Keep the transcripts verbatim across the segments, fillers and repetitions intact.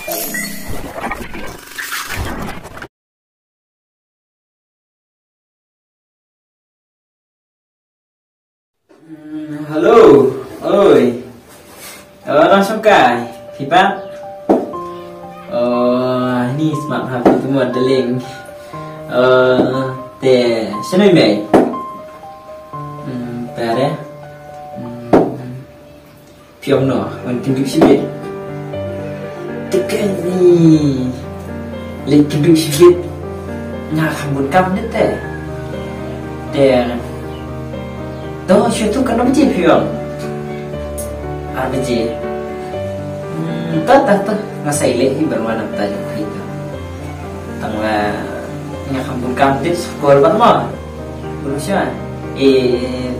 Hmm, hello. Oi. Oh, Rang Shongkai. Phi pat? Oh, ni smat ha phi tu mo, darling. Oh, te, shano i mei? Hmm, pare. Hmm. Phi ong no, wan kynduh shibit. Te kane, leit kynduh shibit. Nga kham bun kam ne te. Te, to, shu tu katno baje phi ong? Ar baje. Hmm, to, to, to. Nga sa leit hi ban wan nangta jong phi to. Tang ba nga kham bun kam te, skul pat mo. Bun sha. Eh.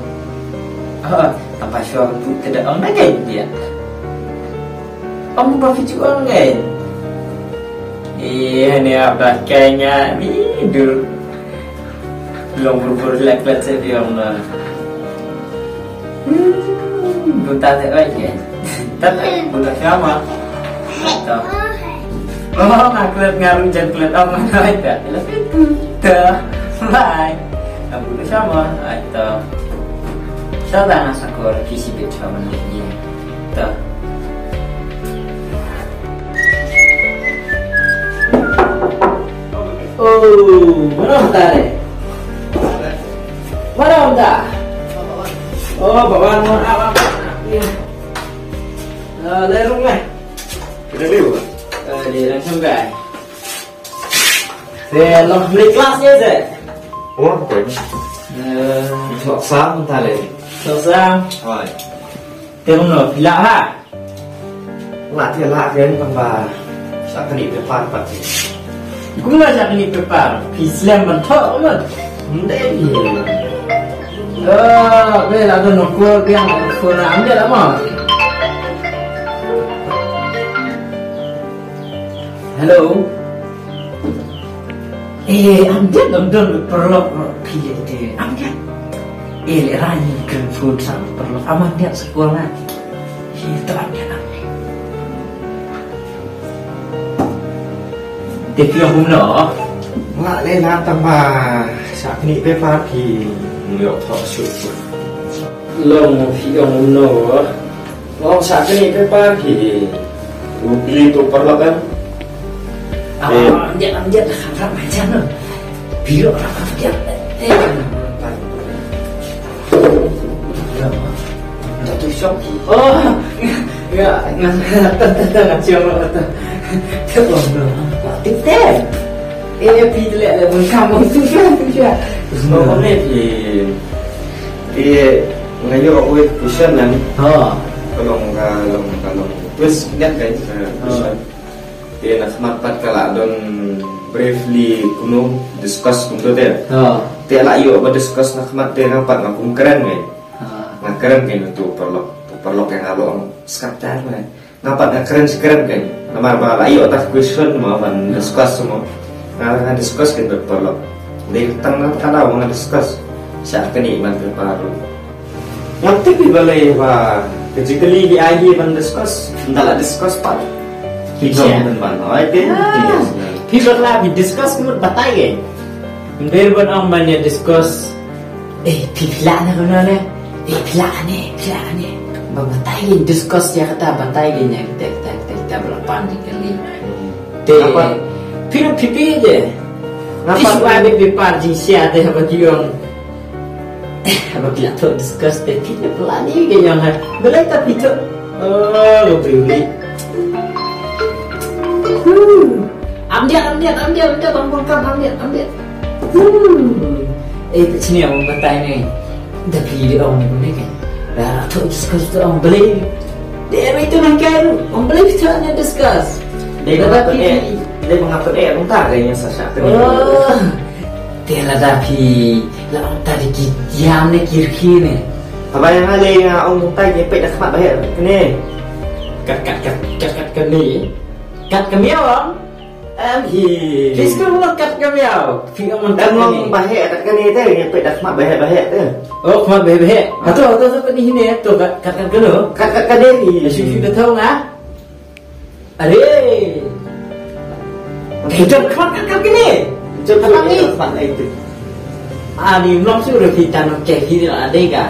Oh, tang ba shuwa bun te da ong na kai dia. Ong ba phi ju ong kai. Eh, ne ap da kai nga ni dur. Long bur bur lek lek se phi ong na. Hmm, buta te oi ke. Tat oi, buta sama. To. Oh, nga klet, nga rung jan klet, oh, nga oi ta. Ila pitu. To. Bye. Nga buta sama. Ai to. Sa ta nga sakor kisi bit sama ni. To. Oh, mano ta re? Mano ta? Oh, bawan mo. Ah, le rung eh. Kita liu. Eh, di langsung kai. Te long beli kelas ya, Ze? Oh, apa ini? Eh, sok sam ta le. Sok sam. Hai. Te mano phi lah ha? Lah te lah kan, tang ba sha kane paper pat. Kumno sha kane paper? Phi slem ban thoh kumno? Ym dei. Eh, be la don nongkor biang phone, am dei la mo. Hello. Eh, am dei, don don paralok phi te. Am dei. Eh, le rani kren phone sa paralok. Am dei sa kola. Hi to am dei, am dei. Te phi ong kumno? Lah le, lah tang ba sha kane paper phi ym ïoh thoh shuh. Long phi ong kumno? Long sha kane paper phi u pli to paralok em? Ah, eh. Am dei, am dei, ram ram jan. Phi ram ram jan. Eh. Dah tu syok. Oh, ya, ngan, ngan, ngan, ngan, ngan, ngan, ngan, ngan, ngan, ngan, ngan, Eh, phi te leh, leh, bun kam, bun kam, bun kam. Oh, ne phi. Phi, nga ïoh wei question nan. Ha. Ka long, ka long, ka long. Terus ingat kan, eh, question. Te na khmat pat ka la don briefly kumno discuss kumto te. Ha. Te la ïoh ba discuss na khmat te nga pat nga kum kren ngai. Ha. Nga kren ngai na tu paralok, tu paralok ïa nga long skap tar ngai. Nga pat nga kren shi kren kan. Namar ba la ïoh ta question mo ban discuss mo. Nga, nga discuss kan bad paralok. Dei tang nga pat ka daw nga discuss. Sha kane ban paper ruh. Ngam tip balei ba physically hi ai hi ban discuss. Nda la discuss pat. Ki jong ban ban. Oi te. Phi pat la phi discuss kumut batai ke. Mbe ban ong ban ïa discuss. Eh, phi phi lah na kumno ne? Eh, phi lah ne, phi lah ne. Ba batai ïa discuss ïa kata, batai ïa kata, kata, kata, kata, ba la pan ïa kali. Te, ngapa? Phi ruh phi phi je. Ngapa? Phi shu ai be paper jingshai te haba ki ong. Eh, haba ki la thoh discuss te phi ne phi lah ne ki ong ha. Balei ta phi thoh. Oh, lo bri bri. Hmm. Am diat, am diat, am diat, am diat, am diat, am diat. Hmm. Eh, ta chini ong batai ne. Da phi de ong ne ne ke. Da thoh discuss to ong balei. De ri tu nang kai ru. Ong balei phi thoh ne discuss. De ba phi. De ba nga phi de ong ta re nya sa sa. Oh. Te lada phi la ong ta de ki jam ne ki rkhi ne. Haba ïa nga lei nga ong ta de peit da khmat ba heh kane. Kat kat kat kat kat kane. Kat ka miaw ong. Em hi. Phi skur mo kat ka miaw. Phi ong ong kat ka miaw. Ba heh kat kane te, ngi peit da khmat ba heh ba heh te. Oh, khmat ba heh ba heh. Hato hato hato ni hine to kat kat kat kano. Kat kat kane ni. Shu shu da thong ah. Are. Jam khmat ka kam kine. Jam khmat ni. Khmat ai tu. Ani mlong su re phi tan ke hi la dei ka.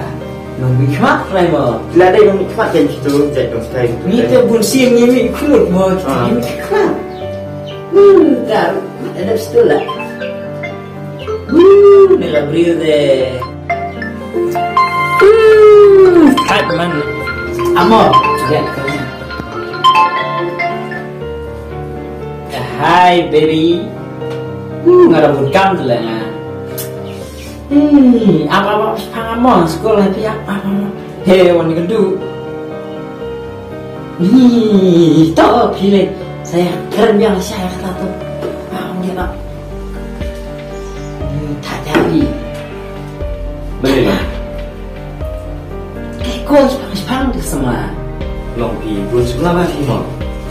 Nong bi khmat rai mo. La dei nong bi khmat kan tu jai dong stai. Ni te bun siang ni mi khmut mo. Ah. Ni mi khmat. Hmm, dar. Ada situ lah. Hmm, ni la briew de. Hmm, khmat man. Amo, ya. Hi baby. Hmm, nga da mut kam tu la nga. Hmm, apa apa pang amo sekolah pia apa apa. He wan ni kedu. Ni to pile saya keren yang saya kata tu. Ah, dia nak. Hmm, tak jadi. Boleh lah. Kaei ko shipang shipang te ka samla. Long phi bun samla ba phi mo.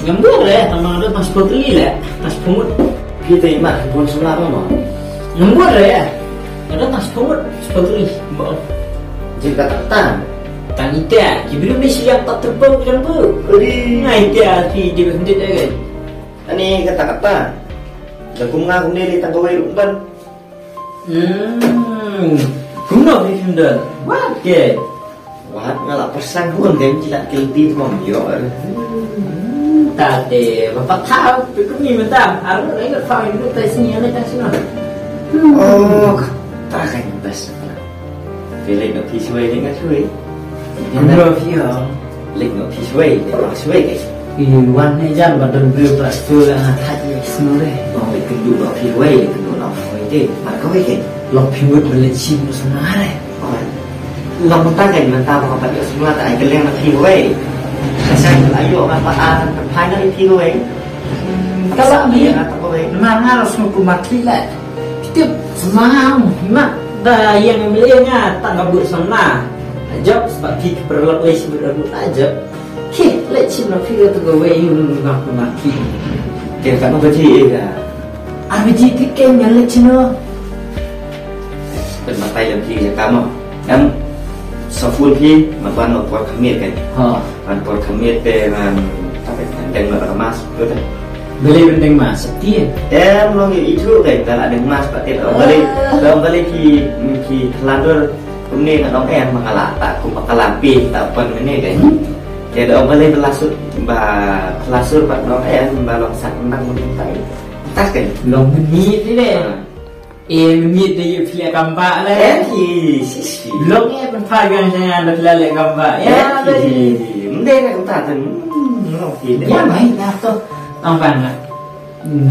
Ngam bun re, tang ma da tang shiphew tylli le, tang shiphew ngut. Phi te i mat phi bun samla ba mo. Ngam bun re. Nga da tang shiphew ngut, shiphew tylli. Mo. Jin ka tang tang. Tang ita, ki briew ne shi yang tak terbang kan bu. Ri. Ngai ita phi di bendit kan. Ani kata kata. Da kum nga kum ne li tang kawei ruh ban. Hmm. Kumno phi khyndew? Wat ke. Wat nga la pyrshang bun dei ki la kilti tu bang yo. Hmm. Ta te ba pat thaw phi kum ni mynta. Ar ngut ai ngut thaw ngut tai sini ane tai sini. Oh, ta kai best. Phi leit noh phi shuwei, leit nga shuwei. Kumno phi ong? Leit noh phi shuwei, leit nga shuwei ke. Phi wan ne jan ba don briew ba shu la nga thait ne snu re. Ong leit kynduh noh phi shuwei, leit kynduh noh shuwei te. Mar kawei ke. Lok phi mut ba leit shim noh snu re. Ong. Long mynta ke mynta ba ka pat ïoh snu ta ai kylleng noh phi shuwei. Ka shai la ïoh nga pat an pat phai noh phi shuwei. Ka la mi. Ïa nga ta shuwei. Ma nga la snu kumar phi leh. Tip, semang, mat, da ïeng ym leh nga, tang ka bud semla. Ajop, sebab phi ki paralok leh sebud arbud ajop. Hi, leh chin no phi ka tu ka wei yu ma ma phi. Ke ka no ka ji e ka. Ar ji phi ke nya leh chin no. Pynbatai lem phi ka mo. Em, sa phone phi, ma ban no por khmiet kan. Ha. Ban por khmiet te ban, tapi ban deng ma mas, tu te. Balei ban deng mas, ti. Em, long ïa itu kan, ka la deng mas, pat te, ong balei, ong balei phi, phi khladur, kumne ngan ong em, ma ka la ta, kum ma ka la pi, ta pon kumne kan. Te da ong balei ba la sut, ba la sut pat ong em, ba long sak nang mun tai. Ta kan. Long ni ti le. Ha. Em, miet de yu phi kam ba le. Em, hi, si, si. Long em, pha gang saya da la le kam ba. Ya, em, hi, hi, hi. Mde ka ta tan. Hmm, long phi. Ya, mai na to. Ang bang na.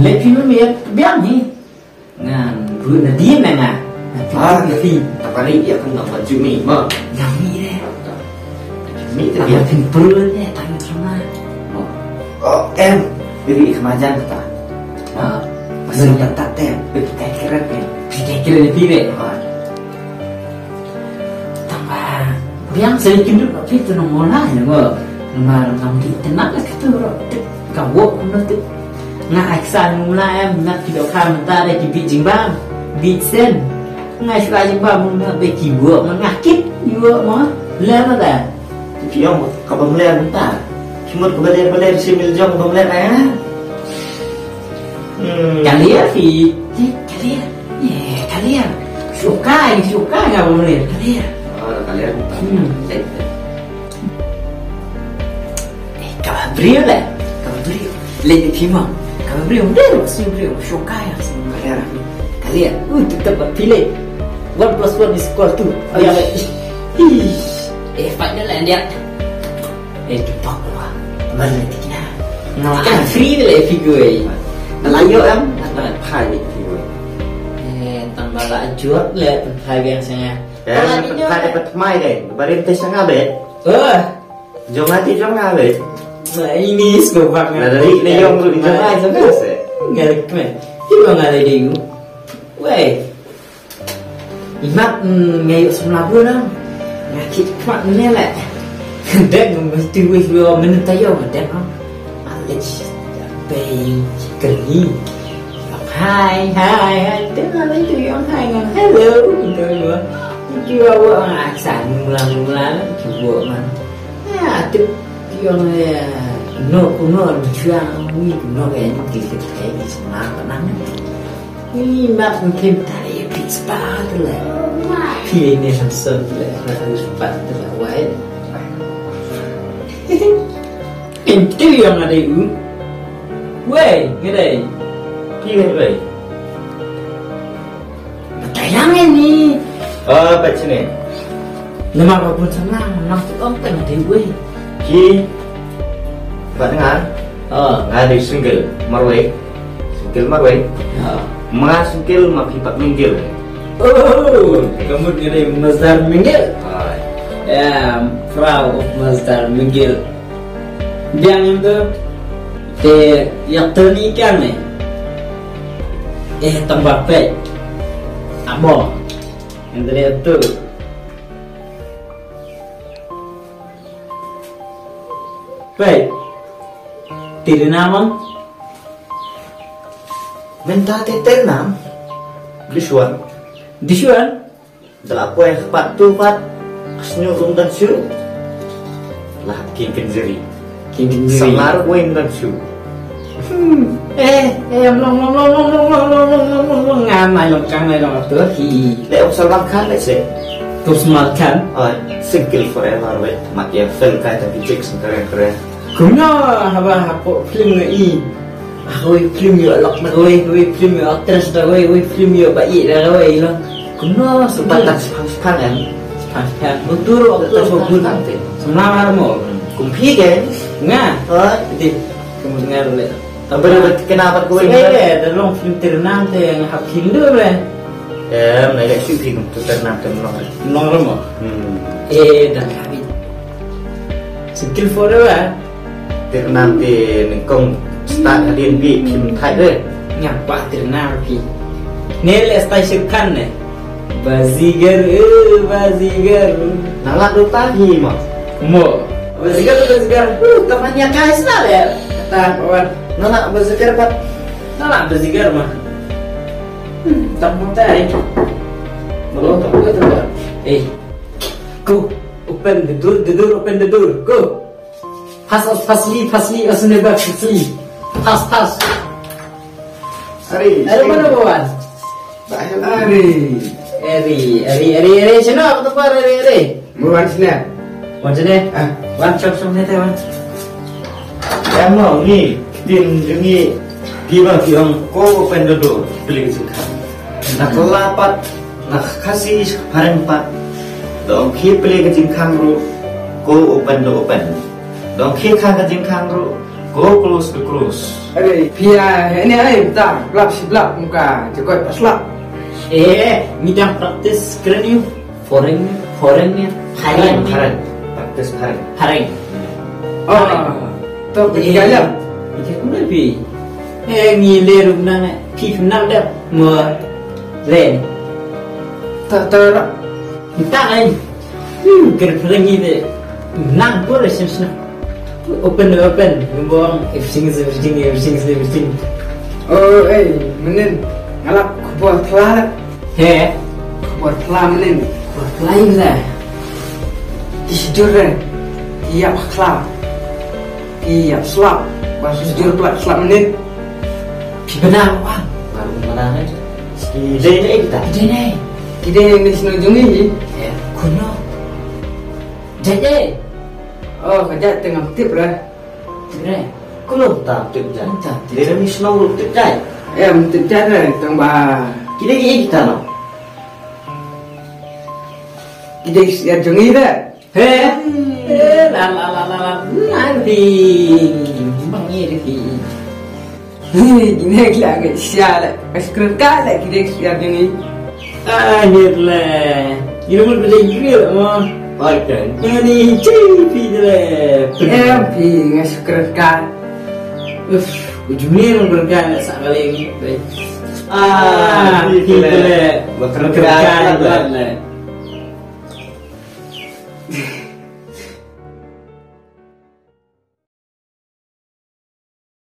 Le phi miet biang hi. Ngan bu na di na nga. Ah, phi. Ta pari ya kan na ju mi ma. Yang mi le. Mi te. Ama pin purun ya, tang sama. Oh, em, iri kemajan ta. Ha? Masih tak tak tem, pi kai kira pi. Pi kai kira pi re. Ha. Tang ba biang sel kindu pi tu nong mola ya ngo. Namar nong di tenang lah kitu ro. Ka wo no tu. Nga ai ksa mula em, nga ki doh kha mynta da ki bit jingbam, bit sen. Nga shu ai jingbam mynta da ki buh, nga kit ki buh mo. Ler na da. Ki ong ka bam ler mynta. Ki mut ka ba ler ba ler, si mil jong ka bam ler ai. Hmm. Ka ler phi. Eh, ka ler. Eh, ka ler. Shu kai, shu kai nga bam ler, ka ler. Oh, ka ler mynta. Hmm. Leit, leit. Eh, kaba briew le, kaba briew. Leit ïa phi mo. Kaba briew, briew, si briew, shokai, si briew. Kali ya, uh, tetep ba phi leit. One plus one is equal to. Oh, ya, leit. Ih, eh, fight na lah dia. Eh, tu pak wa. Mana leit kina. Nah, kan free le phi gue. Nah, lah, yo, em. Nah, phai leit phi gue. Eh, tambah lah jot le, phai biang sanga. Eh, phai dapat mai deh. Barim teh sanga be. Oh. Jong nga ti jong nga le. Nah, ini sko bang. Nah, dari ini jong lu jong nga jong nga se. Nga le kmen. Ti bang nga le dei u. Wei. Imat, mm, nga yu semla bu nang. Nga ti kwat ne le. Dek mesti wis lo men ta yo dek ha. Alex. Bei kri. Hai, hai, hai. Te nga le tu yo hai ngan hello. Gitu lo. Itu awak aksan mula-mula lah. Itu buat man. Ya, tu yang, eh, No, no, no, chua, ni, no, ga ni, ki, ki, ki, ki, sma, ka nang. Ni, ma, ki, kim, ta, e, pi, spa, tu, le. Pi, ni, sam, sam, le, na, sam, spa, tu, le, wai. Em, tu yang ada u. Wei, ngadai. Pi, ngadai. Batai lang ini. Oh, pat sini. Nama ka pun sana, nang tu kong teng di wei. Ki. Ba dengar. Oh. Nga di single marwei. Single marwei. Ya. Ma single ma phi pat mingle. Oh, kamu ni Masdar Mingle. Oh. Yeah, I'm proud of Masdar Mingle. Biang itu. Te yak tu ni kan ni. Eh, tambah pek. Amo. Yang tadi tu. Pek. Tiri nama? Menta te ter nam. Disuan. Disuan? Dala poi kpat tu pat. Ksnyu rum dan syu. Lah king kenjeri. King kenjeri. Samlar weng dan syu. Hmm. Eh, eh, long, long, long, ngan nai long kang nai long tu hi. Le ong Salman Khan le se. Tu Salman Khan. Oh, single forever wei. Mak ya fel kai tapi cek sengkaren keren. Kumno haba hapo film ngai. Ah, wei film yo lok na wei, wei film yo actress da wei, wei film yo ba i da wei lo. Kumno su ba tang sepang sepang em. Sepang sepang. Betul, betul, betul. Semla mo. Kumpi ke? Nga. Oh. Di. Kumpi nga le. Tapi dah kena apa kau ini? Eh, dah long film terkenal tu yang hap Hindu le. Em, nai lek shu phi kum tu ternam tu mlong. Mlong rama. Hmm. Eh, dan kami. Single forever. Ternam te nengkong start hadien bi phim thai re. Ngapa ternam phi? Ne le style Shah Rukh Khan ne. Bazigar, eh, bazigar. Nala do ta hi ma. Mo. Bazigar, bazigar. Uh, kapan ya kai sna le. Kata kawan. Nala bazigar pat. Nala bazigar ma. Hmm, tak mau tai. Belum tak mau tu. Eh, go. Open the door, the door, open the door. Go. Pass, pass, li, pass, li, as never, pass, li. Pass, pass. Ari. Ari mana bawan? Ari. Ari, ari, ari, ari. Sino apa tu par ari, ari? Bawan sini. Wan sini. Ah. Wan, cop, cop, ni, wan. Em, mau ni, tin, ni, di ba, di ong, ko open the door, pylli ka jingkhang. Na ka la pat, na ka Khasi phareng pat. Da ong khie pylli ka jingkhang ruh, ko open the open. Da ong khie khang ka jingkhang ruh, ko close the close. Are, pia, ini ai, ta, blap si blap, muka, jekoi paslap. Eh, midang practice kren yu. Foreign, foreign ne? Phareng. Phareng. Practice phareng. Phareng. Oh, to pergi kaya. Ika kuna pi. Eh, ngi le rum nang, eh, pi nang dep mo le. Ta, ta, ta. Ta ai. Hmm, ker phareng ni de. Nang pur sim sna. Open, open. Gembong, everything is everything, everything is everything. Oh, eh, menin. Ngalap khubor tla la. He? Khubor tla menin. Khubor tla ing la. Ki sijur re. Ki ïap khla. Ki ïap slap. Ba sijur pla slap menin. Ki bana wa. Baru mana ne? Ki dei ne kita. Ki dei ne. Ki dei ne sino jong i. He. Kuno. Dei dei. Oh, ka jait te ngam tip re. Tip re. Kumno tam tip jait? Tam tip. Dei re mi shnong ruh tip jait. Em, tip jait re, tang ba. Ki dei ki kita no. Ki dei ki jong i re. He. Eh, la, la, la, la, la. Nanti. Bang ni dei ki. Hi, gini lagi sial. Skrin ka lagi dek sial gini. Ah, ni le. Ini mun beli grill mo. Pakai. Ini cipi le. Em pi ngeskrin ka. Uf, ujungnya mun berkan sa kali ini. Ah, pi le. Berkan le.